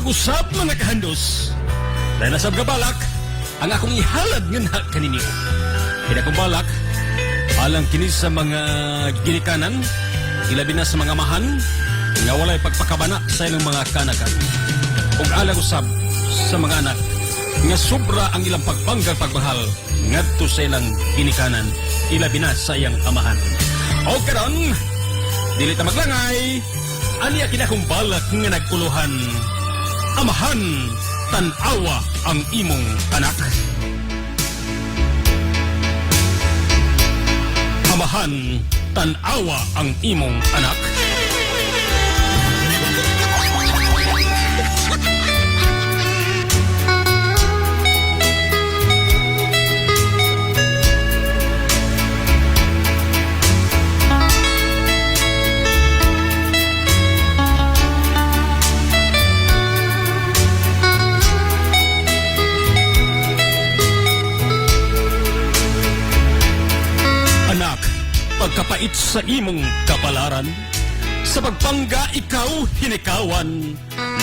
Pag-usab, mga kahandos. Dahil nasab nga balak, ang akong ihalad nga na kaninyo. Kaya akong balak, alang kini sa mga ginikanan, ilabi na sa mga amahan, nga walay pagpakabana sa ilang mga kanakan. Ug alang usab sa mga anak, nga sobra ang ilang pagpanggang pagmahal ngadto sa ilang ginikanan, ilabi na sa iyang amahan. O karon, dili ta maglangay, aniya kini akong balak nga nagkuluhan. Amahan, tan-awa ang imong anak. Amahan, tan-awa ang imong anak. Anak, pagkapait sa imong kapalaran, sa pagpangga ikaw hinikawan,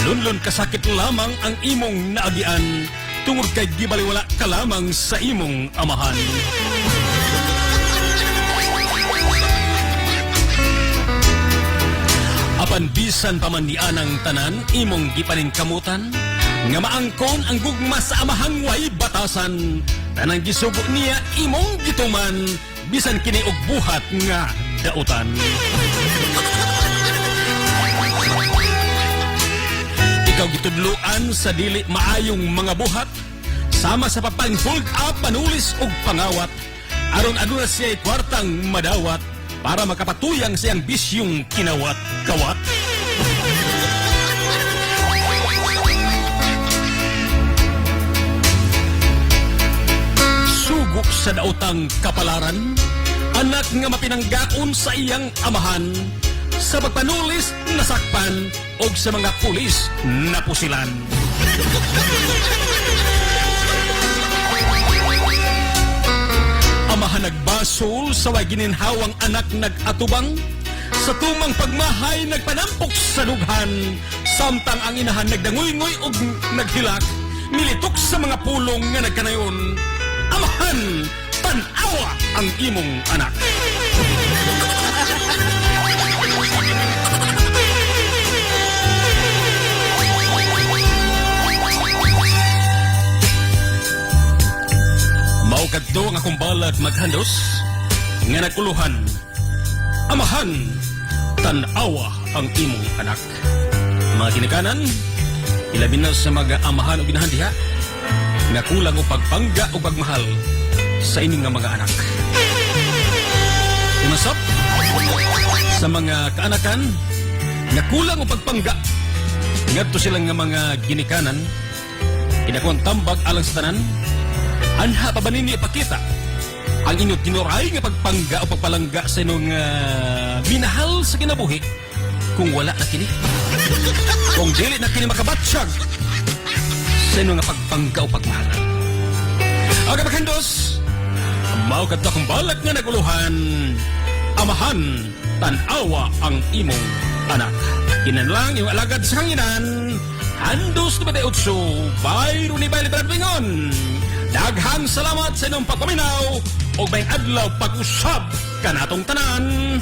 lunlun kasakit lamang ang imong naagian, tungod kay gibaliwala ka lamang sa imong amahan. Apan bisan pa man ni anang tanan, imong gipaningkamutan, nga maangkon ang gugma sa amahang way batasan, tanang gisugo niya imong gituman, bisan kini og buhat nga dautan. Ikaw gitudloan sa dili maayong mga buhat, sama sa papang-hold up, panulis og pangawat, aron aduna siya'y kwartang madawat, para makapatuyang siyang bisyong kinawat-kawat. Sugo sa daotang kapalaran, anak nga mapinanggaon sa iyang amahan, sa pagpanulis nasakpan, og sa mga pulis napusilan. Amahan nagbasol sa way gininhawang anak nag-atubang, sa tumang pagmahay nagpanampok sa dughan, samtang ang inahan nagdanguynguy og naghilak, militok sa mga pulong nga nagkanayon. Amahan, tan-awa ang imong anak. Mao kadto ang akong balak maghandos nga nagkuluhan. Amahan, tan-awa ang imong anak. Mga ginikanan, ilabi na sa mga amahan o ginahan diha, nga kulang og pagpangga o pagmahal sa inyong nga mga anak. Inasap sa mga kaanakan nga kulang og pagpangga ngadto silang nga mga ginikanan, kinakuang tambag alang sa tanan, anha pa ba ninyo ipakita ang inyong tinuray nga pagpangga o pagpalangga sa inyong minahal sa kinabuhi kung wala na kini? Kung dili na kini makabatsyag sa inyong nga pagpangga o pagmahal. Aga maghandos, mao kadto akong balak nga naguluhan. Amahan, tan-awa ang imong anak. Kinanlang iyong alagad sa hanginan. Handos na 8, Byron ni Bailey Bradwingon. Daghang salamat sa inyong pagpaminaw ug may adlaw pag-usab kanatong tanan.